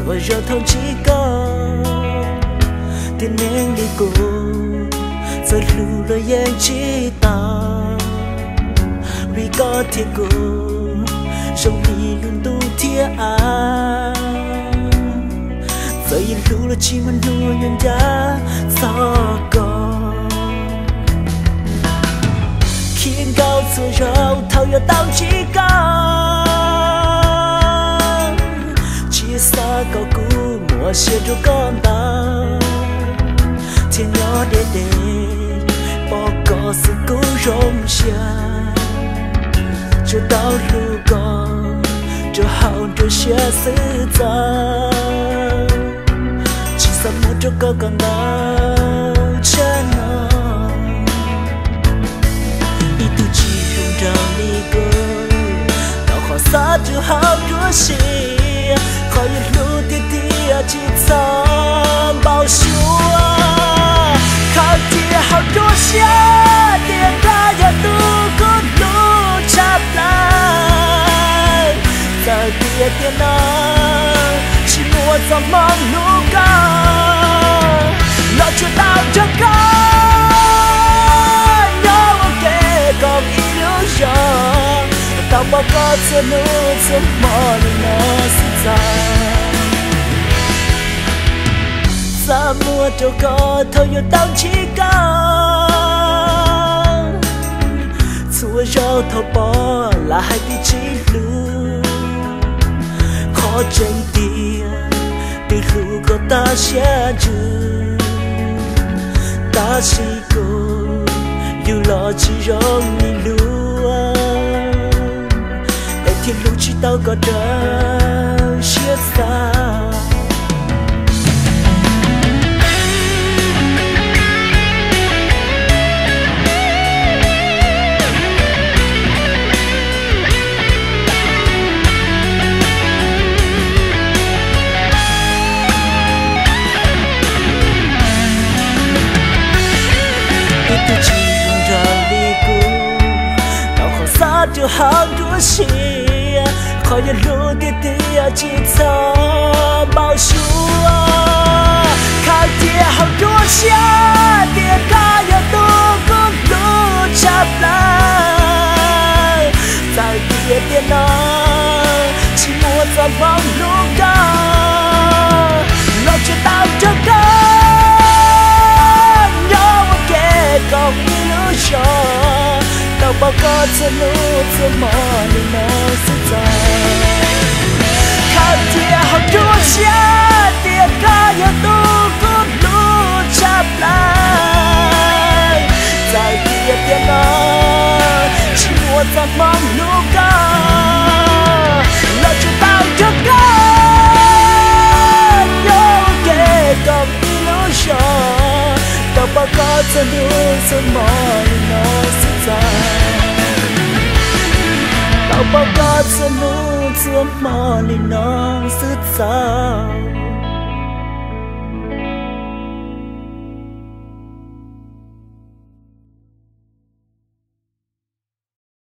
Ua zoo thaum ntsib koj, tiam neej li kuv txawm hlub los yeej tsis tau, vim koj thiab kuv zoo li lub ntuj thiab av. Txawm yus hlub los tsis muaj hnub yuav ncav txog koj. Khib nkaus txhua zaus thaum yuav tau ntsib koj, tsis xav kom kuv muaj sia rau koj ntau, thiaj nyob deb deb pom koj xwb kuv zoo siab. Tsuas tau hlub koj rau hauv nruab siab xwb txaus, tsis xav muab rau koj kom ntau tshaj no. Ib tug tsis zoo nraug li kuv, tau qhov xav rau hauv nruab siab, qhov yuav hlub tiag tiag tsis txhob npau suav. Khaws cia hauv nruab siab tias koj yog tus kuv hlub tshaj plaws. Txawm tias tiam no tsis muaj txoj hmoov hlub koj, los tsuas tau nrog koj nyob ua ke koom ib lub zos, tau pom koj txhua hnub txhua hmo li no xwb txaus. Xav muab rau koj thaum yuav tau ntsib koj, txhua zaus thaum pom lam hais tias tsis hlub, qhov tseeb tiag twb hlub koj tas siab ntsws, tab sis kuv yug los tsis zoo li luag, es thiaj hlub tsis tau koj raws siab xav. Ib tug tsis zoo nraug li kuv, tau qhov xav rau hauv nruab siab, qhov yuav hlub tiag tiag tsis txhob npau suav. Khaws cia hauv nruab siab tias koj yog tus kuv hlub tshaj plaws. Txawm tias tiam no tsis muaj txoj hmoov hlub koj, los tsuas tau nrog koj nyob ua ke koom ib lub zos, tau pom koj txhua hnub txhua hmo li no xwb txaus. Khaws cia hauv nruab siab tias koj yog tus kuv hlub tshaj plaws. Txawm tias tiam no tsis muaj txoj hmoov hlub koj, los tsuas tau nrog koj nyob ua ke koom ib lub zos, tau pom koj txhua hnub txhua hmo li no xwb txaus. Tau pom koj txhua hnub txhua hmo li no xwb txaus.